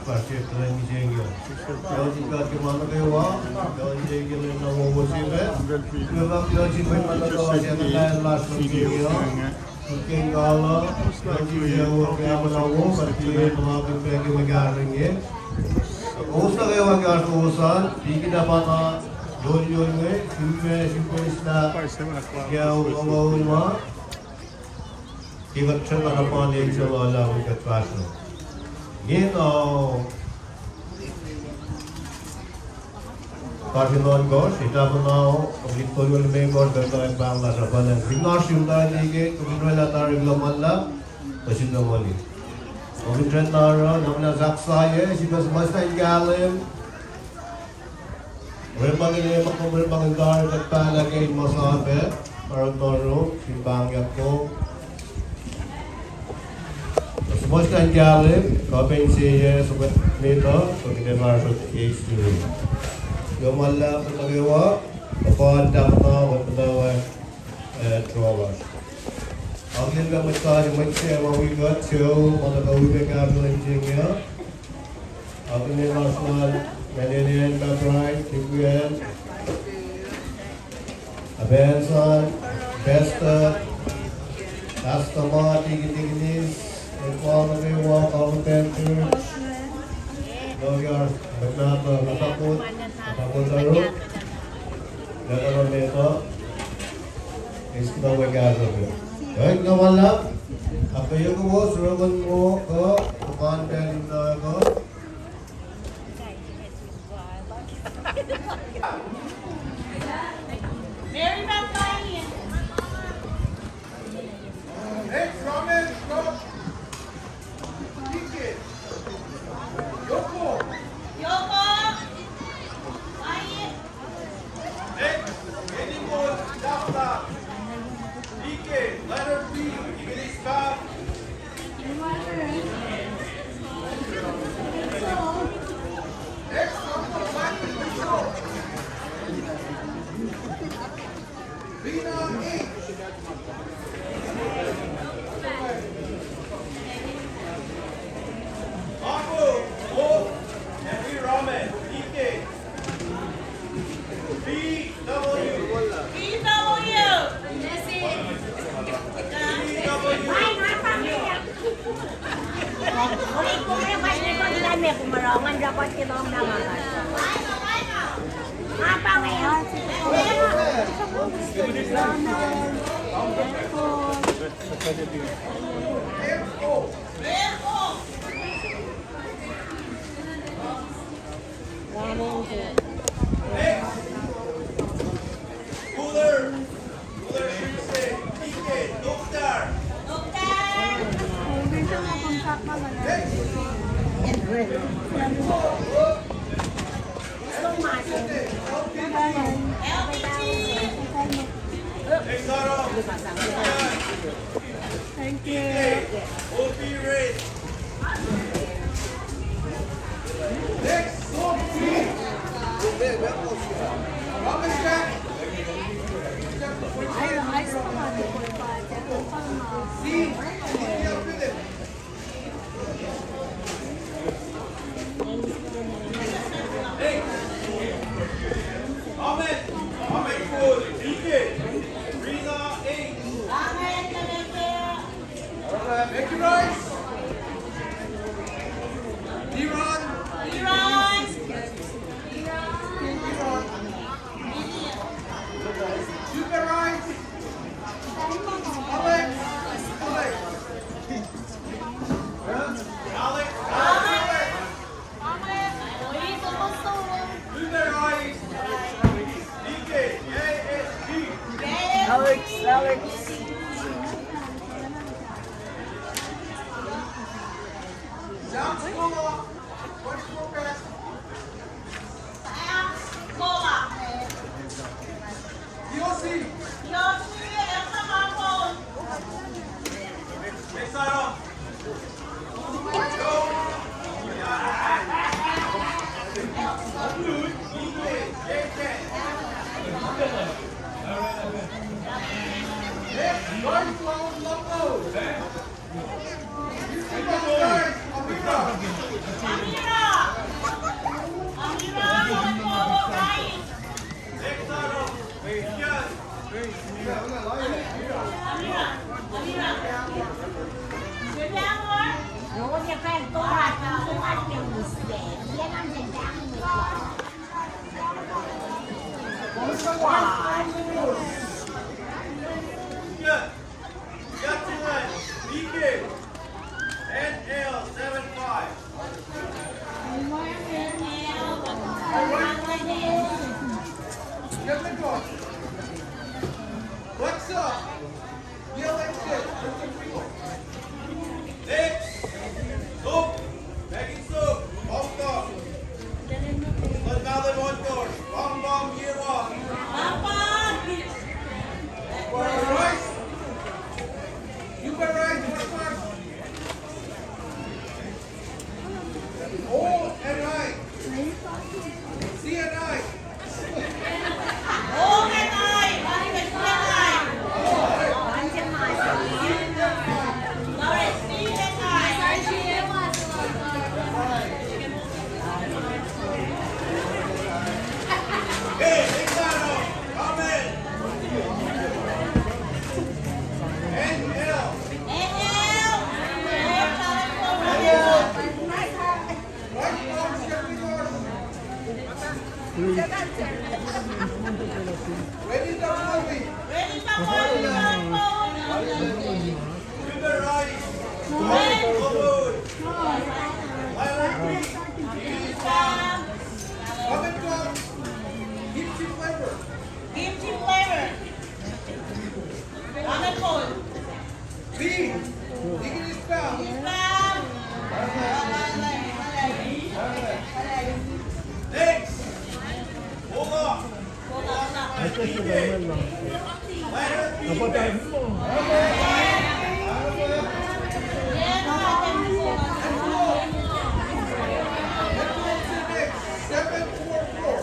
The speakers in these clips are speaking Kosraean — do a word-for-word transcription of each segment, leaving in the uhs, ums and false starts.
Pastor Glenn Junior. Pacl sin God ke ma nuh kwewa, pacl sin God ke lwen na wowo se inge. Kuloh ma luhlahp sin mwet ma nuh kwewa, sie na kain lasr nuh sin God. Kuht ke kuloh, pacl sin God ke ma na wowo, kuht ke ma nuh kwewa ke mwe kahsruh inge. Kowos nuh kwewa ke oasr kowos an, liki na pa na, yol yol inge, sifilpac, sifilpac sna, ke ma wowo ma. Ke kuht sruhnga na pa ne se lal ah wi kuht fahsruh. Nge na, kahsruh nuhnkohsr, ita pa na, kuht in tolu limekohsr, kuht in pahng lasr uh palan. Fin na sum ta liki, kuht in oraclah tari kuloh ma luhlahp, kuht in nuh moli. Kuht in srihk na oruh, na muhnahs ahksahyac, sifilpac suhmuhslah in kahlwem. Orekmakihn, orekmakihn tari kuht pahlah ke in muhsahi pac, oruh toruk, fin pahngyak kom. Suhmuhslah in kahlwem, kuh pac insiyacn suhpwet met uh, kuht in fahsruh ke suri. Kuloh ma luhlahp nuh kwewa, kuh pa tahfwelah, kuht muhtwacwacack, eh, tro lasr. Akihlen pac mwet kais, mwet se ma wi kuht, sucu, ma nuh kwewa wi pac kahsruh lwen se inge uh. Akihlen lasr lal, Melenian, Patrick, Kikuel, Abenson, Pastor, Pastor Marty, Deaconess, Equal Memory Walk, Alphabet Church, Lawyer, Magnata, Matakot, Matakot Aro, Magnata Meta, Eis kuhtuh mwe kahsruh. Kuht na ma luhlahp, ahkkweye kowos, sruokun mo kuh, kuhpan pacl in nuh kuh. Mary Magdalene. Next, Roman, Rob. Deacon. Yoko. Yoko. Wyatt. Next, Anymore, Dapla. Deacon, letter B, Deacon Isbah. Next, Uncle Michael Mitchell. Rina H. Abu, Wolf, and Rami, D K. B W. B W. B W. Cooler. Cooler, Tuesday, D K, Doktar. Thank you. Amen. Amen. Good. Rina, eight. Amen. All right, make it rise. Iran. Iran. Iran. Super rise. Alex. Alex. Alex. Alex. Super rise. D K A S P. Alex, Alex. What's up? Next. Sop. Back in sop. Bang bang. Bang bang, yewa. Bang bang. Rise. You can rise, rise, rise. O and I. C and I. O and I. Not even C and I. All right, C and I. Hey, big battle. Amen. N L. N L. N L. Right now, check the order. Ready to movie. Ready to movie. To the right. Forward. Forward. Come and come. Kimchi flavor. Kimchi flavor. Come and come. Lean. Lean is down. Is down. Legs. Pull up. Pull up. Ladder. Seven four four. Seven four four.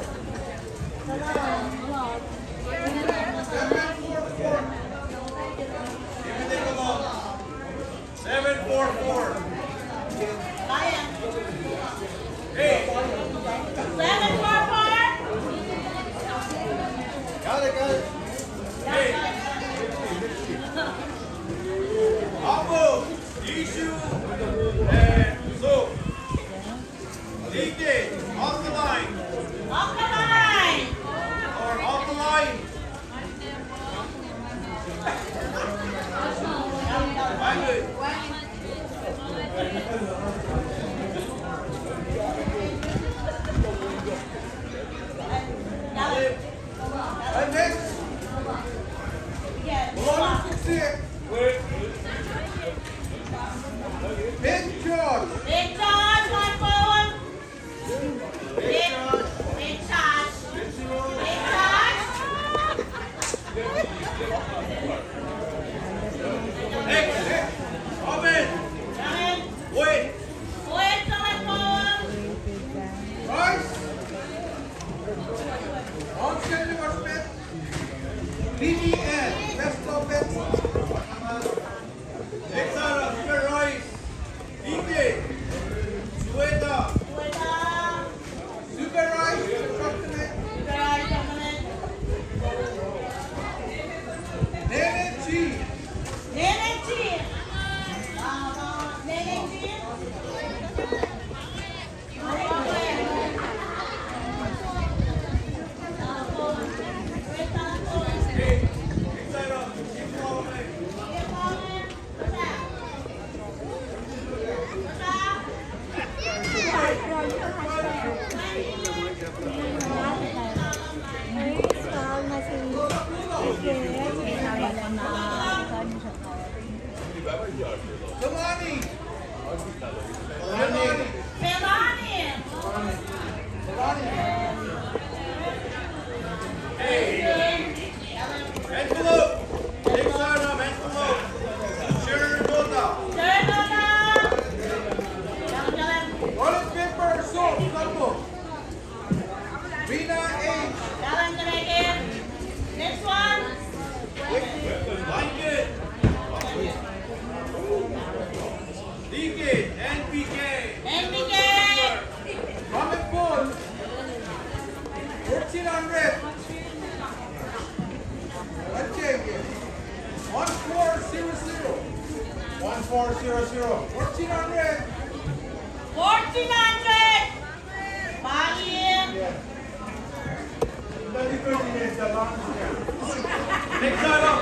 Seven four four. Hey. Seven four four. Got it, got it. Hey. Apo, Isu, and Zo. D K, off the line. Off the line. Or off the line. Why good? And next. Big Josh. Big Josh, one forward. Big, big Josh. Big Josh. Next. Amen. Amen. Wait. Wait, one forward. Rise. Onsen Liverpool. P D N, best of best. One four zero zero. Fourteen hundred. Fourteen hundred. Mani. Yeah. Next item.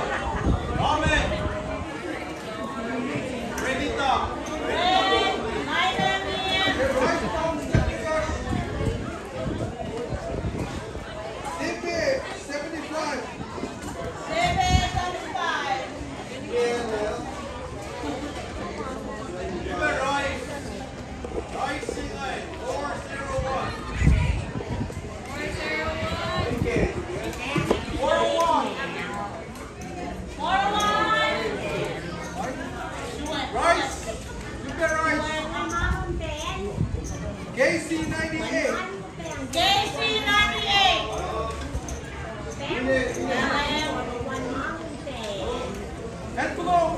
Amen. Ready, top. Ready, top. Ready. Seventy-five. Seven seventy-five. Rice. Rice Singley, four zero one. Four one. Four one. Rice. Rice. K C ninety-eight. K C ninety-eight. Envelope.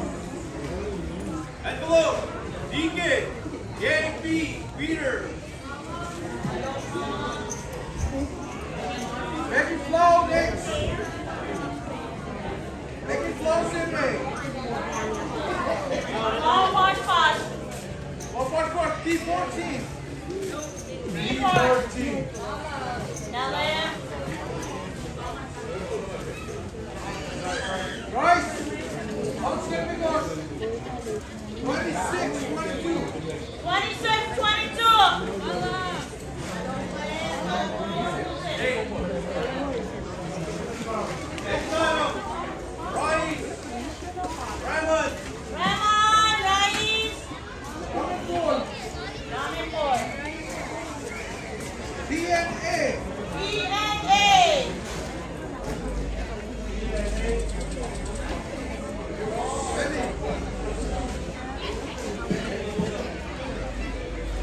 Envelope. D K. J P. Peter. Make it flow, Nick. Make it flow, Sydney. One forty-four. One forty-four. P fourteen. P fourteen. Now there. Rice. Outstanding. Twenty-six twenty-two. Twenty-six twenty-two. Next item. Rice. Raymond. Raymond, Rice. Ramen Paul. Ramen Paul. P N A. P N A.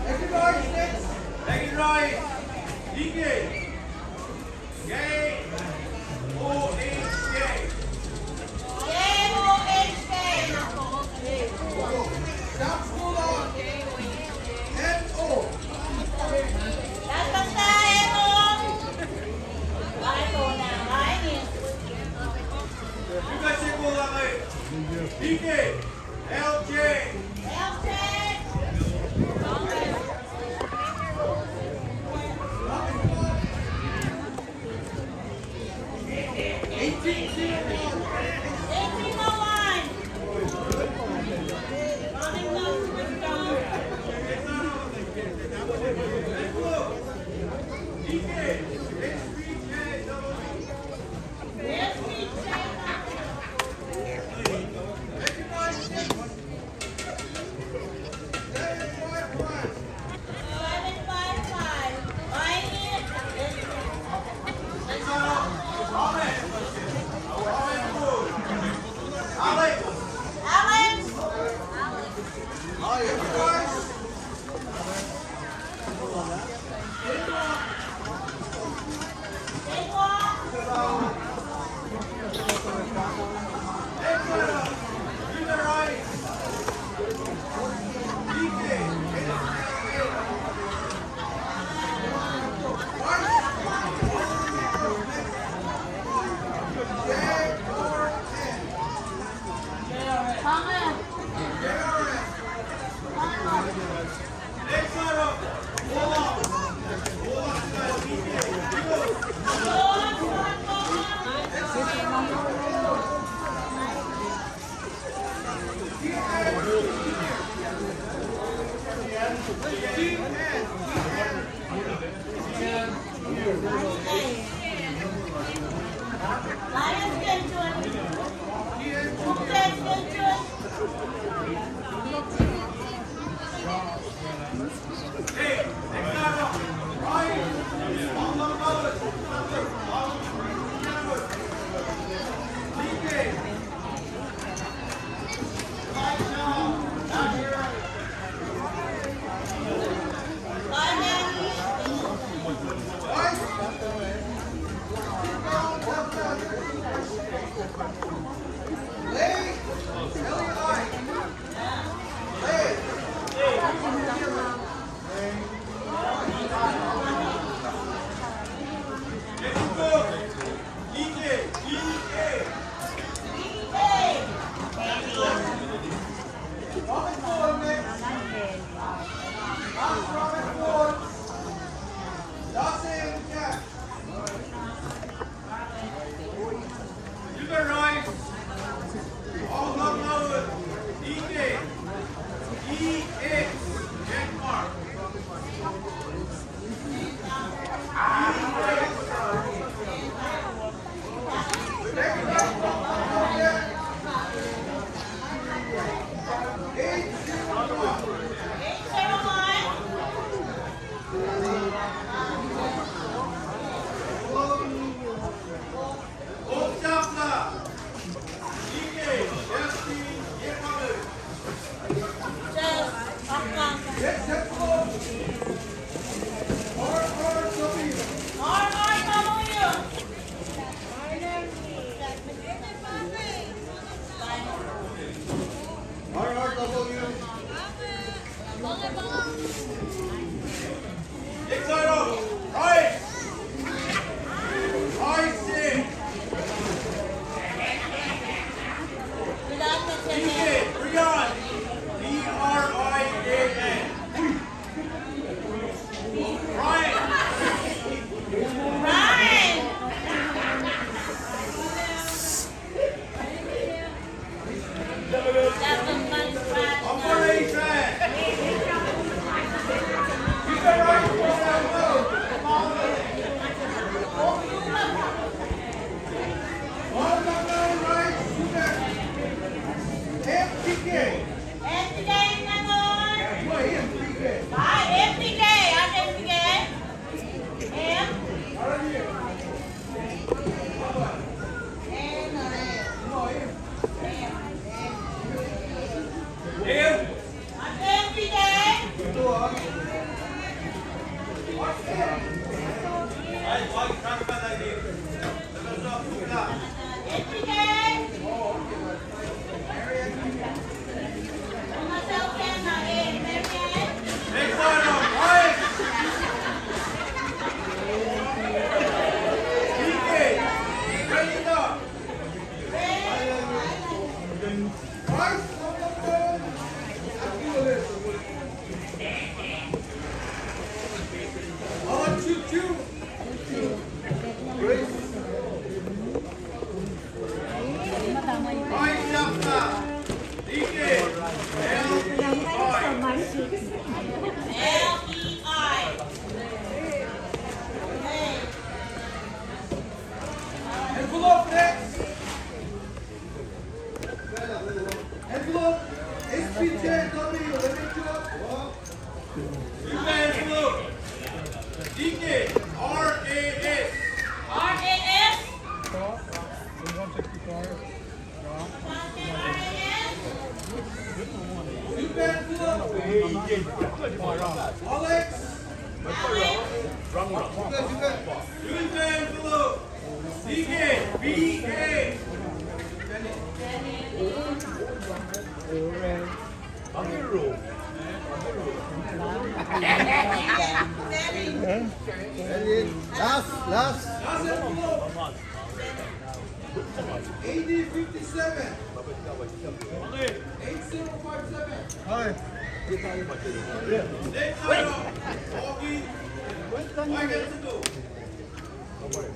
Megan Rice, next. Megan Rice. D K. K O H K. K O H K. Stop school on. N O. That's the style. Why go now? Why? You guys say go that way. D K. L J. L J. Eighteen oh one. P J W, let me go. Defense, look. D K, R A S. R A S. Defense, look. Alex. Defense, look. D K, B A. Last, last. A D fifty-seven. Eight zero five seven. Hi. Next round.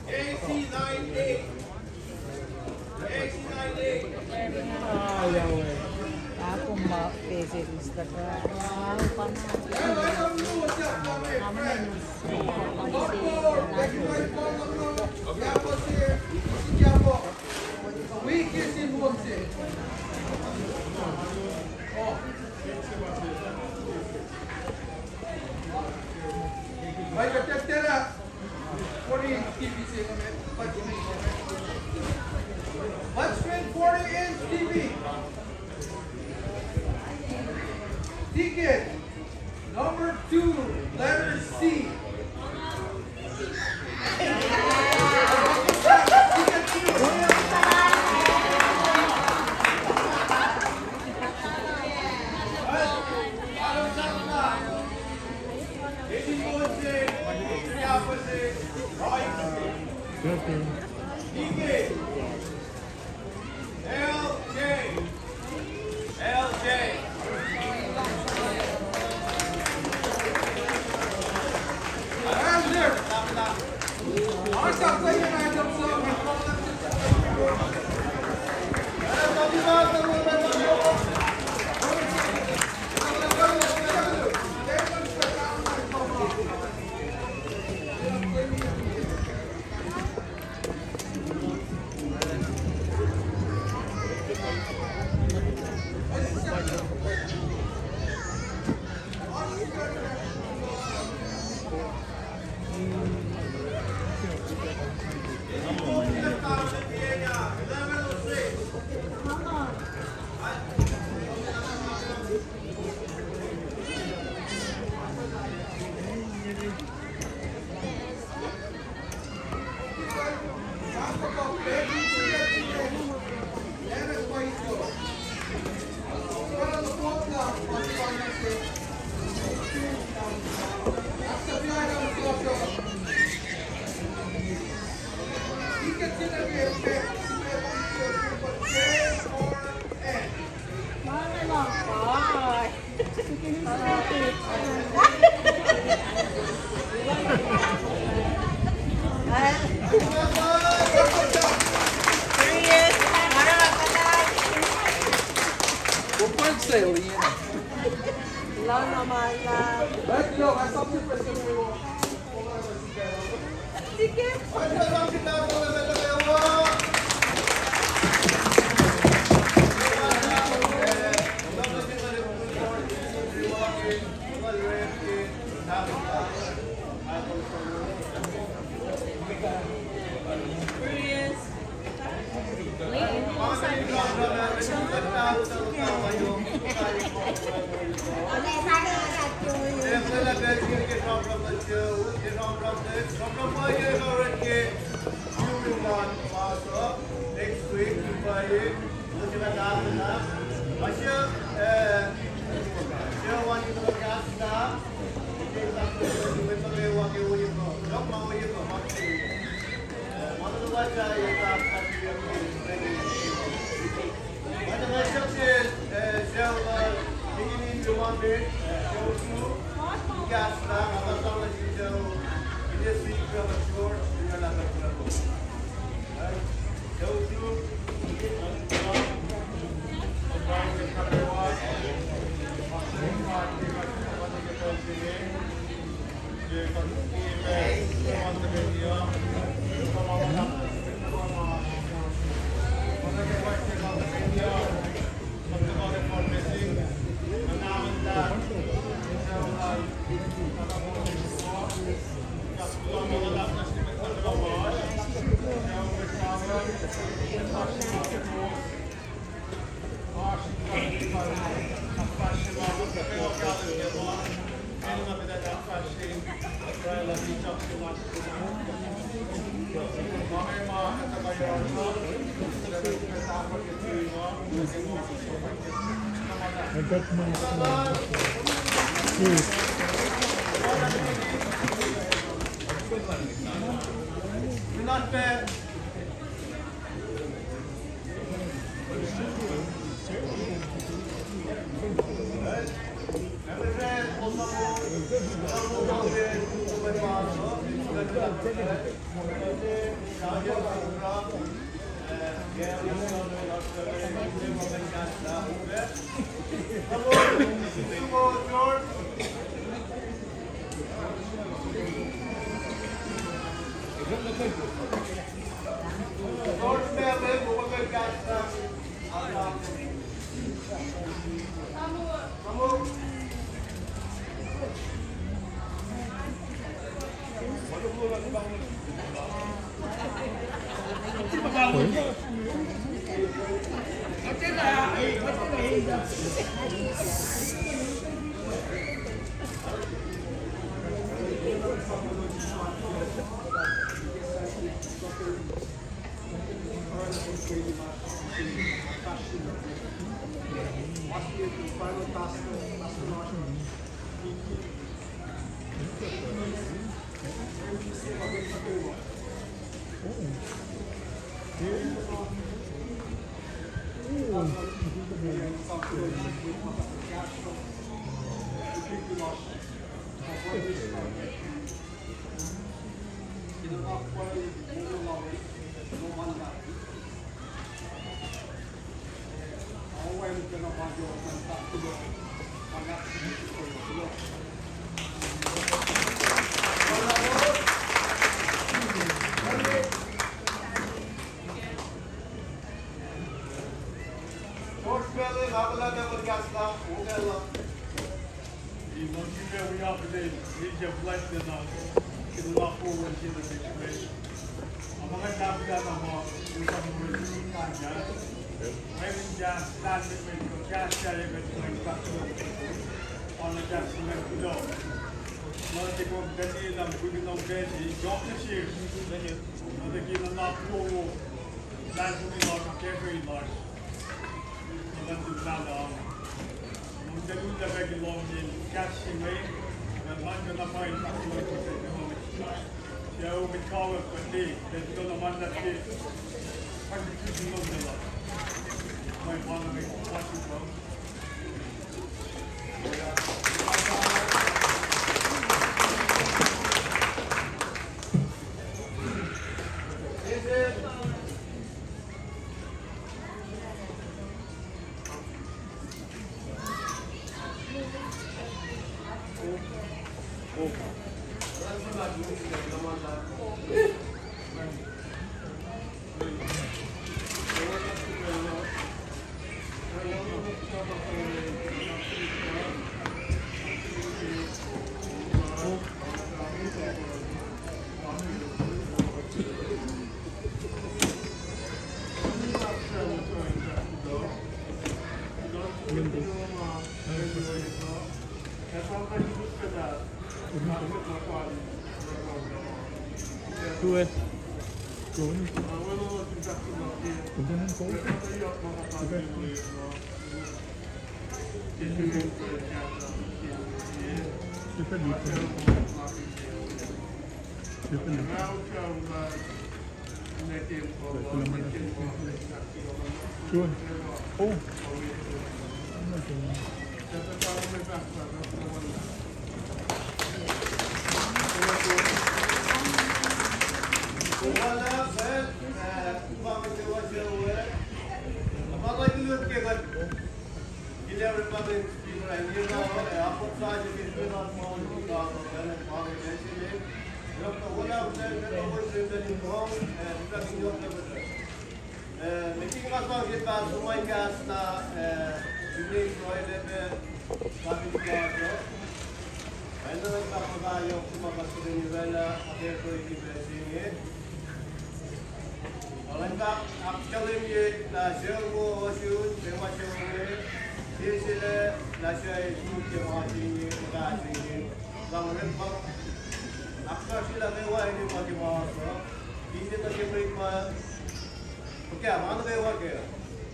K C nine eight. K C nine eight. Ah, Yahweh. Aku ma Facebook Instagram. Aku pa na. Watchman forty inch T V. Ticket number two, letter C. L J. L J. Eh, meeting nga sang ke pastor Mike Asta, eh, Jimmy Troy, eh, David Gato. Ena pa nga yohk ma pastor Daniel, ena pa ke Troy ki blessing, eh. Ena pa akkalemye na sel mo osun, se ma sel mo, eh, Asai suk ke ma se inge, ma se inge, sang orekma. Ahkfahsryelah kwewa inge ma ke ma sa. Finne nuh ke mwet ma fuhkah, ma nuh kwewa ke.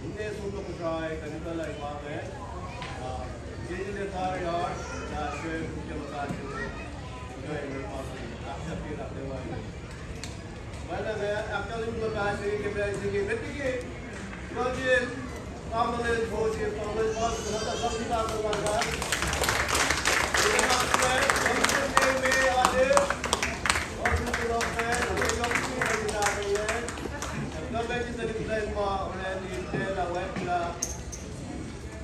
Finne som nuh Kosrae, kuh in etuh lah ma inge, ah, ke inge tari oasr, na suk ke ma se inge, kuh in ma se inge, ahkfahsryelah kwewa inge.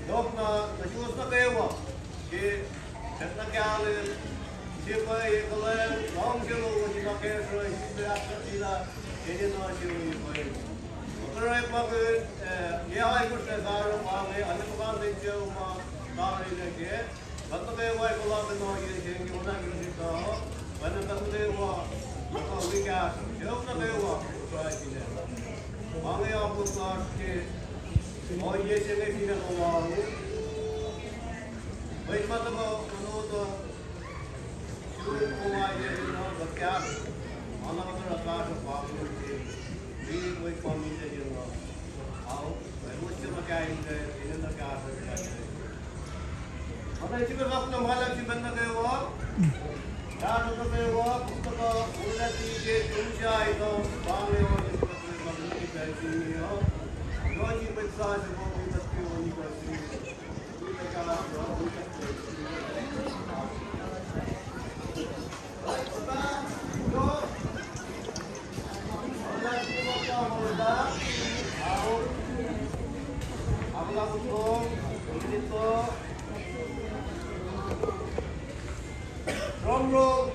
Yohk na nuh suwos nuh kwewa ke pacl nuh kahlwem, sie pwacye kuhlwacng, luhngse lowos in akacsruhi, sifilpac ahkfahsryelah enenuh se inge pwacye. Orekmakihn, eh, yac oalkosr na tari pa inge, oacna puhkantwen se ma tari nuh ke, kuht nuh kwewa ac puhlakihn ohiyac se inge, oacna ke kuht etuh, pacna kuht nuh kwewa, kuht wi kahsruh, yohk nuh kwewa, Kosrae sine. Pa inge apot lasr ke ohiyac se inge fin acn Oahu. Mwet ma tuhkuh, kunohkohn, sun koma ye na kuht kahsruh, ma na kuht oruh kahsruh pa inge ke, wi mwet ma misac ye na. Ao, ac mwet se ma kain inge, enenuh kahsruh, kahsruh. Oacna sifilpac fahk na ma luhlahp sifilpac nuh kwewa, kahsruh nuh kwewa, kuht tuhkuh, ulah tike, tumsai na, pa inge ohiyac se kuht tuhkuh nuh ke pacl se inge uh. Yohk mwet sasuc ma wi kuht ke ohiyac se inge. Drum roll.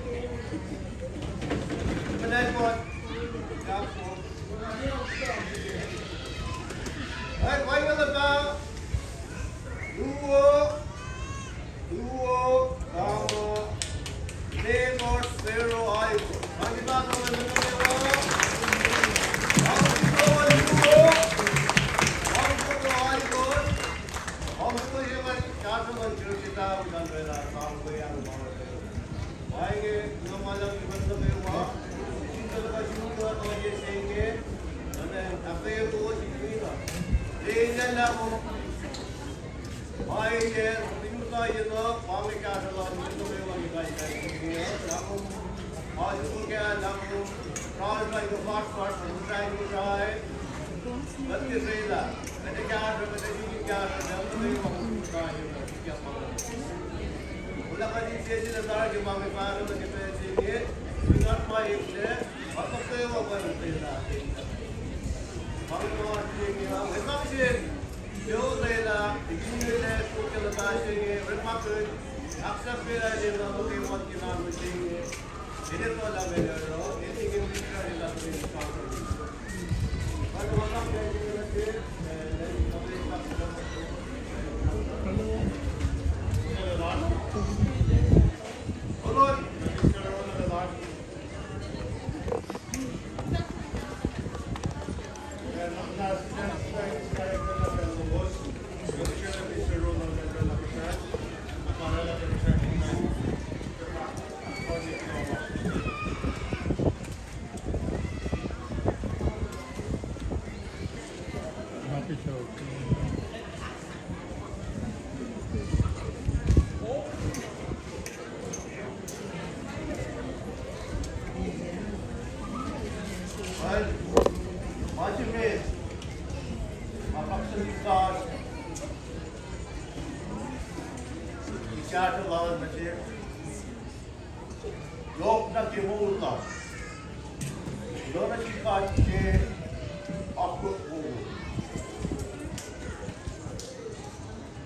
Right, wacngihn luhpah. Luo, luo, kama, name or sparrow aiko. Kani pa kama name or? Aiko, luo. Aiko, aiko. Aiko, ye ma kahsruh luhn church ita, utan rela, sang we ang ma. Wacngihn, nga ma luhn iwacn nuh kwewa. Sister, luhpah suk ke ohiyac se inge. Amen. Ahkkweye kowos in wi na. Lwelah lah kom Ma inge, in muhta ye na, pa inge kahsruh luhn mwet nuh kwewa ke kain kain inge, lah kom, ma inge, lah kom, pruhe lah kom, fahsr fahsr, kom muhta in muhta, kuht ke srwaclah, kuht ac kahsruh, kuht ac suk in kahsruh, lah kom muhta ye na, sikyak ma. Olah kuht in sesina tari ke ma inge fahsruh nuh ke pacl se inge, in kuht ma eklac, kuht nuh kwewa pa in srwaclah. Pa inge ma se inge, ah, eklac se inge. Yohk lwelah, ikinnila, suk ke luhpah se inge, orekmakihn, ahksahfyelah enenuh nuh kwewa ke ma se inge. Enenuh lah meac oruh, enenuh in lwelah nuh kwewa. Yohk nuh ke moul lasr. Yohk nuh sin God ke akwuck wowo.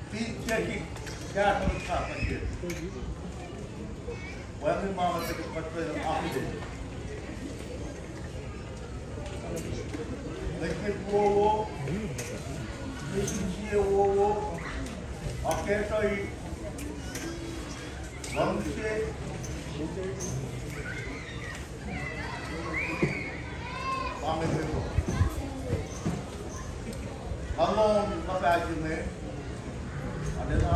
Fin tiac kahsruh luhn God nuh ke, wacngihn ma nuh ke kuht akihlen. Lekin wowo, lekin sie wowo, akacsruhi, luhngse, pa inge. Nga lohng luhpah se inge, arulacna,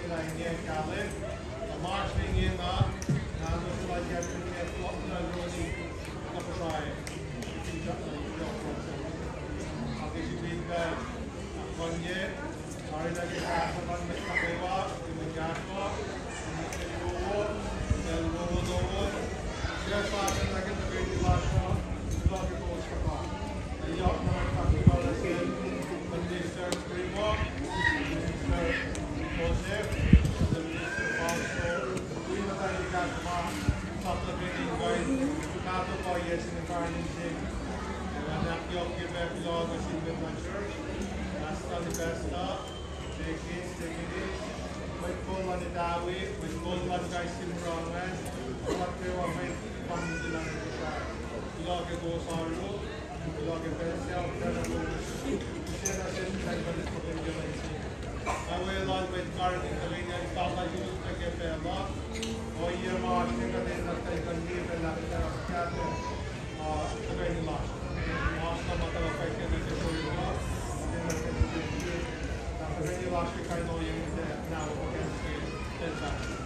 Kosrae lah inge kahlwem. Oasr inge na, na nuh sel yac twenty-eight, Loni, na Kosrae. Ake srihpen pacl, ahkkonye, tari nuh ke kahsruh luhn mwet nuh kwewa, ke mwe kahsruh, ke lowos, ke lowos, ke sahp nuh ke tuhkweni lasr uh, kuloh ke kowos tuhkuh. Yohk na fahk ke pacl se, Minister Primo, Minister Joseph, Minister Fausto, wi muhtwacn kahsruh ma, supplementing guys, mahtuh kuh ye sin environment se. Ac nga ahkyohkye pac kuloh nuh sin mwet luhn church, pastor, pastor, deacons, deaconess, mwet kol luhn etawi, mwet kol luhn kais sie mura ingacn, mwet kwewa, mwet community luhn Kosrae. Kuloh ke kowos oaru, kuloh ke pacl se, pacl se, pacl se, pacl se, pacl se. Ac weluhl mwet karihngihn tuhkweni an, pahpah yuruk nuh ke pacl uh, ohiyac ma oasr ke kuht enenuh in kuh in liye pacl ah, pacl ah, pacl ah, uh, tuhkweni lasr. Oasr na ma tuhkuh fahk ke nuh ke sori uh, kuht enenuh in kuh in liye, uh, tuhkweni lasr ke kain ohiyac inge, uh, na wo kuht enenuh in kuh in liye.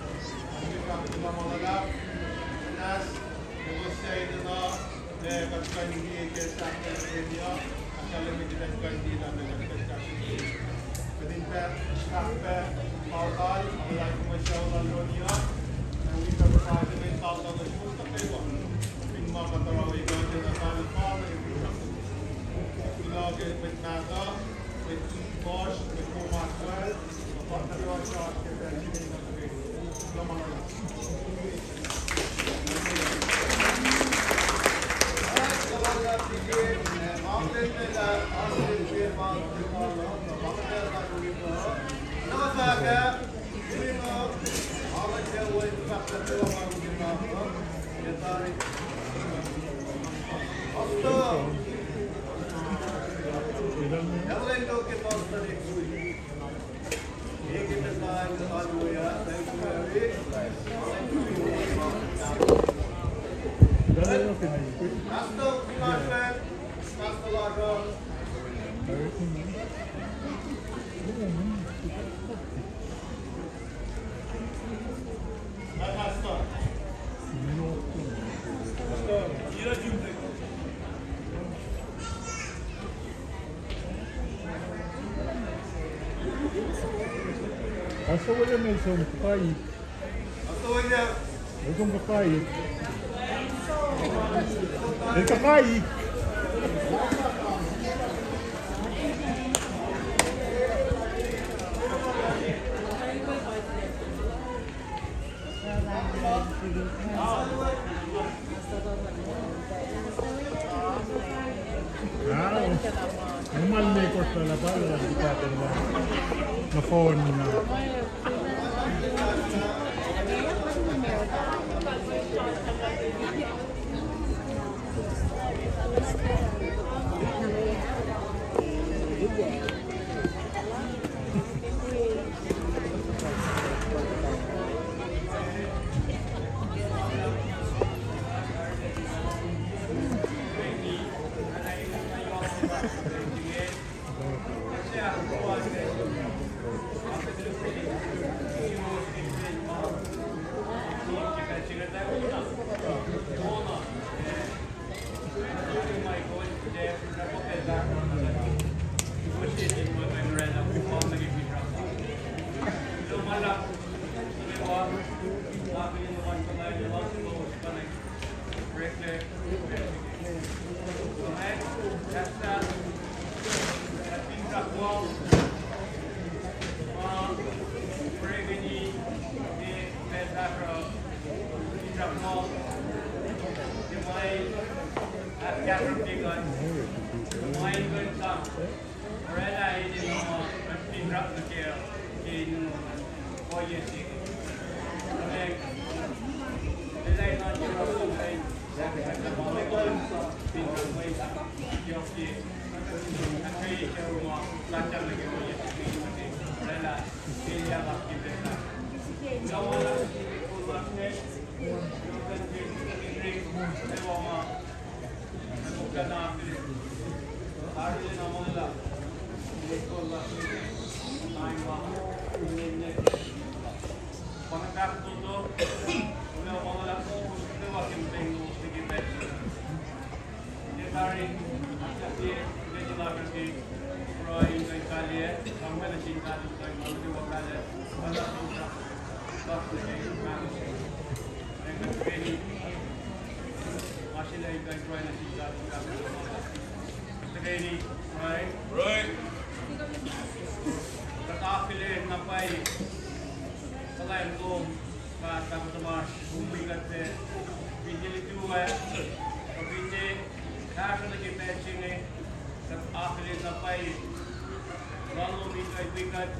Ac kuht kuloh ma luhlahp, nas, elos sac enenuh, ac kuht kuh in liye ke sahp ke tuhkweni uh, ahkkahlwemye kuht kuh in liye na ma kuht kuh in kahsruh. Kuht in pac, sahp pac, paltal, amelak mwe sucu lal Loni uh, ac wi pac pahpah se met paltal nuh suwos nuh kwewa. Fin ma kuht oruh we kuht in palu palu, kuloh ke mwet mahtuh, mwet ip lasr, mwet kom as well, kuloh ma luhlahp. Pastor William el som kakaik. Pastor William. El som kakaik. El kakaik. Wow. Normal me kosla lah pa lah kita tela. Nohfohn na. Oraclah enenuh ma kuht fin rap nuh kac ke in ohiyac se. Ac elah in oan yohrohl in fin rap mwes yohk ke ahkkweye sucu ma kuht nuh ke ohiyac se. Oraclah elyah lasr ke pacl ah. Tuhkweni, pruhe. Pruhe. Kuht akihlen na pwacye kuhlwacng lom, God Pahpah tuhmasr, kom wi kuht pac, finne lituwe, kuh finne fahsruh nuh ke pacl se inge, kuht akihlen na pwacye Nguhn lom in kuh in wi kuht,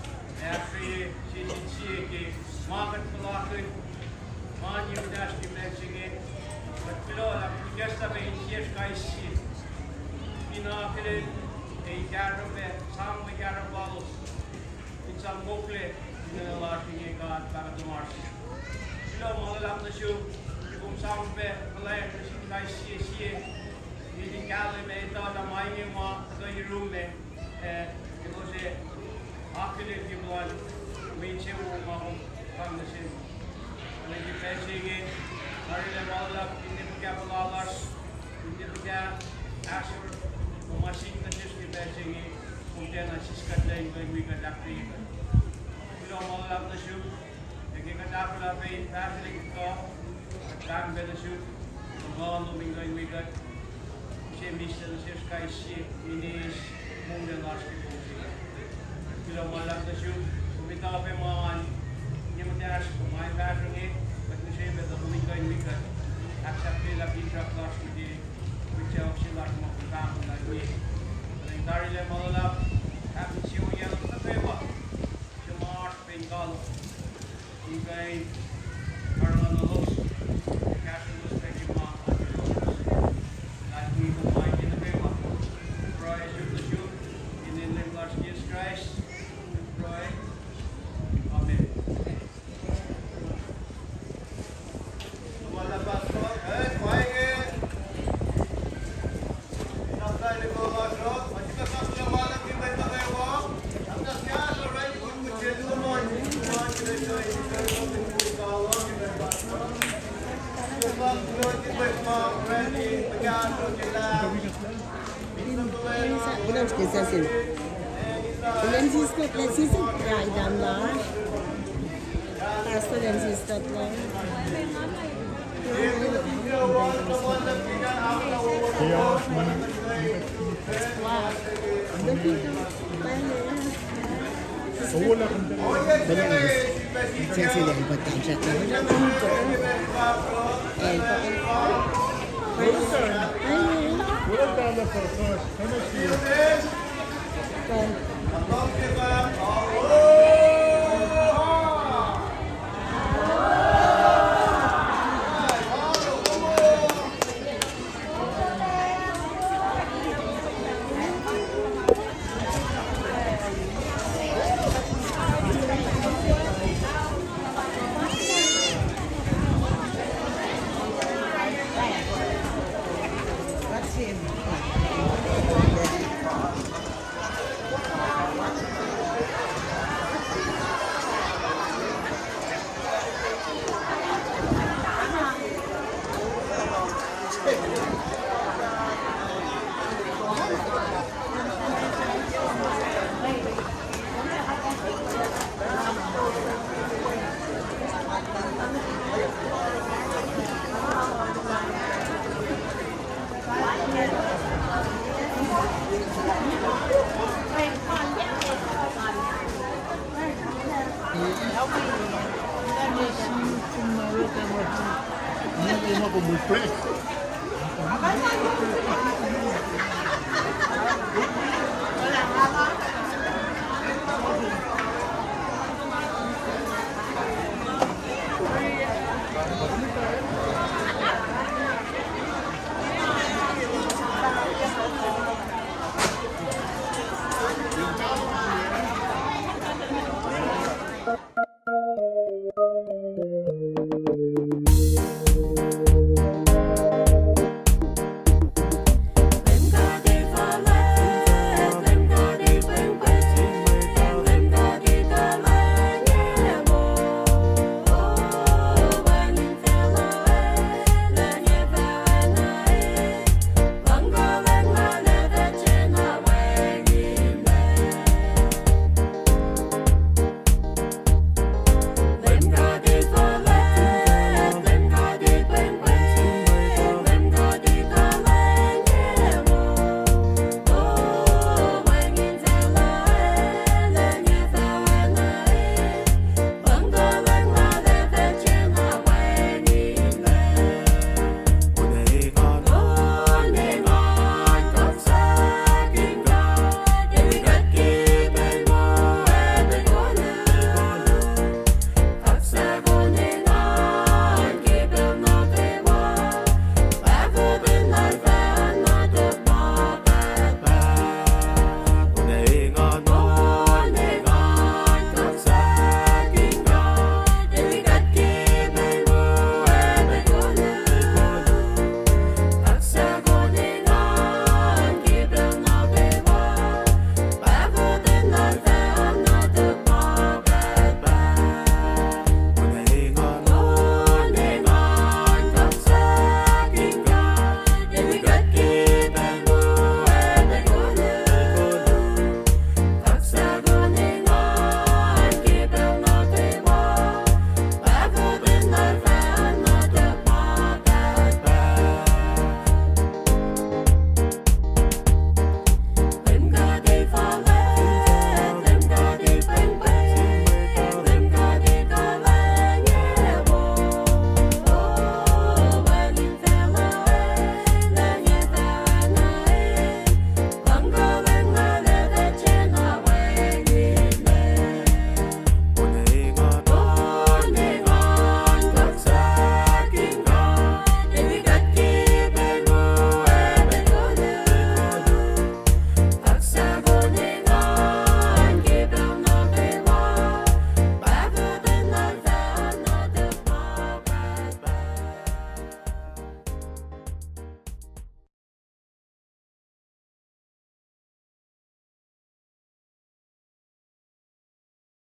ac ahkkweye sie sin sie ke ma kuht puhlakihn, ma niutahsr ke pacl se inge, kuht kuloh lah kom ikacslah pac insiyacsr kais sie. Fin akihlen, ac kahsruh pac, sang mwe kahsruh lalos in sang mokle, in enenuh lasr inge God Pahpah tuhmasr. Kuloh ma luhlahp nuh sum, ke kom sang pac kuhlwacng nuh sin kais sie sie, in kahlwem ac etuh lah ma inge ma kuh yurum me, ac elos ac akihlen ke mulan mwe insewowo ma kom sang nuh sesr. Arlac ke pacl se inge, arlac ma luhlahp finne fuhkah puhla lasr, finne fuhkah ahsor, kom ma sik nuh sesr ke pacl se inge, kom tiacna siskuhtlac in kuh in wi kuht, ahkkweye kuht. Kuloh ma luhlahp nuh sum, ac ke kuht ahkolah pac in fahsrwelihk kuh, kuht pahngpacna nuh sum, Nguhn lom in kuh in wi kuht, use mihslac nuh sesr kais sie in eis monglac lasr ke pacl se inge. Kuloh ma luhlahp nuh sum, kom etuh pac ma an, inge muhtahsr, kom ma fahsr inge, kuht use pac tuh kom in kuh in wi kuht, ahksahfyelah finsrak lasr nuh ke, witsaok se lasr ma kom pahngon na liye. Kuht arlac ma luhlahp, ahkinsewowoye nuh kwewa, suc ma oasr pac in kalo in kuh in karihngihnuhlos, kahsrwelos pac ke ma oasr yohrohlos. Kuht wi kom ma inge nuh kwewa, pruhe suk nuh sum, inen Leum lasr Jisus Kraist, pruhe. Amen. Pastor Ramsey Scott lah.